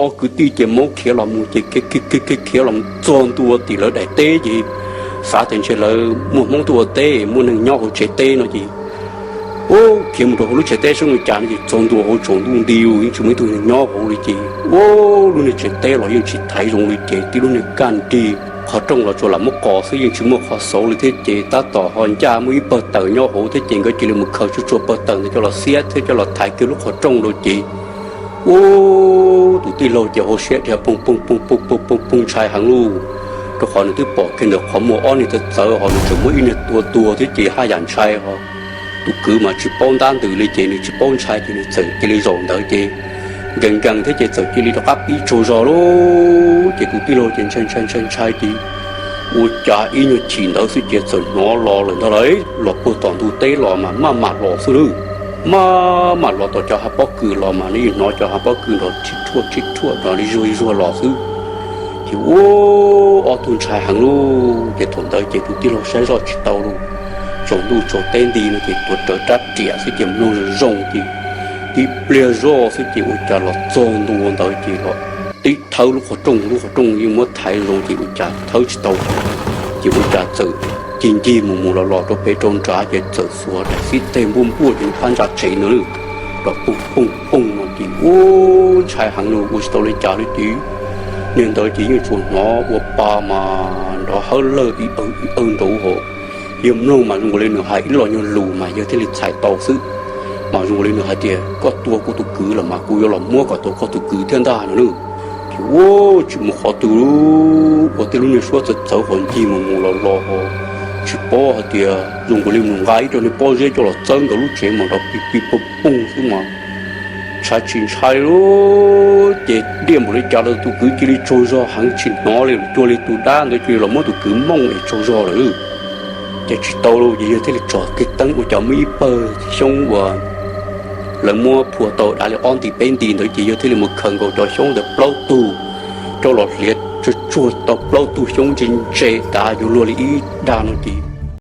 ob kwv tij ces Hmoob khiav los mus ces khiav khiav khiav los mus txog ntua tim lawv daim teb ces xav tias ntshe lawv muaj Hmoob tuaj ua teb, muaj neeg nyob hauv tsev teb no ces ua khiav mus rau hauv lub tsev teb saib ua cas no ces txog ntua hauv tsaus ntuj nti yeej tsis muaj ib tug neeg nyob hauv li ces ua lub niag tsev teb los yeej tsis thaiv zoo li ces tib lub niag kaj nrig, qhov rooj los tsuas lam muab qos xwb yeej tsis muaj qhov xauv li thiab ces tab tom ho ncaj muaj ib pawg taws nyob hauv thiab ces nkawd cia li mus khaws tsuag tsuag pawg taws ntawd coj los xiab thiab coj los thaiv kiag lub qhov rooj rau ces ua tus tij laug ces hauv siab dhia poog poog poog poog poog poog ntshai heev lauj, rau qhov nws twb pom kiag ntawm qhov muag ob niag txawv txawv ho nws tseem muab ib niag tua tuag thiab ces haj yam ntshai ho. Tus kwv mas tsis paub ntab ntws li ces nws tsis paub ntshai ces nws txawm cia li zaum ntawd ces nkees nkees thiab ces txawm cia li rov qab pib tsaug zog lauj ces tus tij laug ces ntshai ntshai ntshai ntshai ces ua cas ib nyuag chim ntawd xwb ces txawm hnov los lawm ntag lauj, los puag tom ntug teb los mas maj mam los xwb lauj. Maj mam los tom cov hav pob kws los mas nws yeej hnov cov hav pob kws nrov thib thuaj thib thuaj nrov li zuag li zuag los xwb. Ces ua ob tug ntshai heev lauj ces thaum ntawd ces tus tij laug saib zoj tsis tau lauj, tsaus ntuj tsaus teb nti no ces tuav rawv rab riam xwb ces mloog zoo zoo ces tib pliag zoj xwb ces ua cas los txog ntua ntawd ces los tib thawb lub qhov rooj, lub qhov rooj yeej muab thaiv zoo ces ua cas thawb tsis tau ces ua cas txawm ncig ncig mus mus los los rau pem rau nrad ces txawm xuas daim xib teg npuaj npuaj ces nws phab ntsa tsev ntawd los poog poog poog no ces ua ntshai heev lauj ua tsis tau li cas li ces niag ntawd ces yeej tsuas hnov ua pa mas nrov hawb lawg ib awg ib awg nraud hos. Yawg mloog mas zoo nkaus li nws hais ib los nyuag lus mas yawg thiaj li txhais tau xwb. Mas zoo nkaus li nws hais tias koj tua kuv tus kwv los mas kuv yuav los muab kom tau koj tus kwv thiab ntag no lauj. Ces ua tsis mus qhov twg ua tej lub niag suab txawv txawv hos ncig mus mus los los hos tsis paub hais tias zoo nkaus li mus nqa ib rab niag pob zeb coj los txawb nkawd lub tsev mas nrov pig pig poog poog xwb mas ntshai tsis ntshai lauj ces diaj npaum li cas los tus kwv cia li tsaug zog heev tsis hnov li, cuag li tus dab ntawd cia li los muab tus kwv mooj es tsaug zog lawm. Ces tsis tau lauj ces yawg thiaj li tsom kiag teeb ua cas muaj ib pawg xyoob uas lawv muab phua tau dav li ob nti peb nti ntawd ces yawg thiaj li mus khaws nkaus cov xyoob ntawd plaub tug coj los hliav tsuag tsuag tau plaub tug xyoob ntse ntse dav yuav luag li ib dag no ces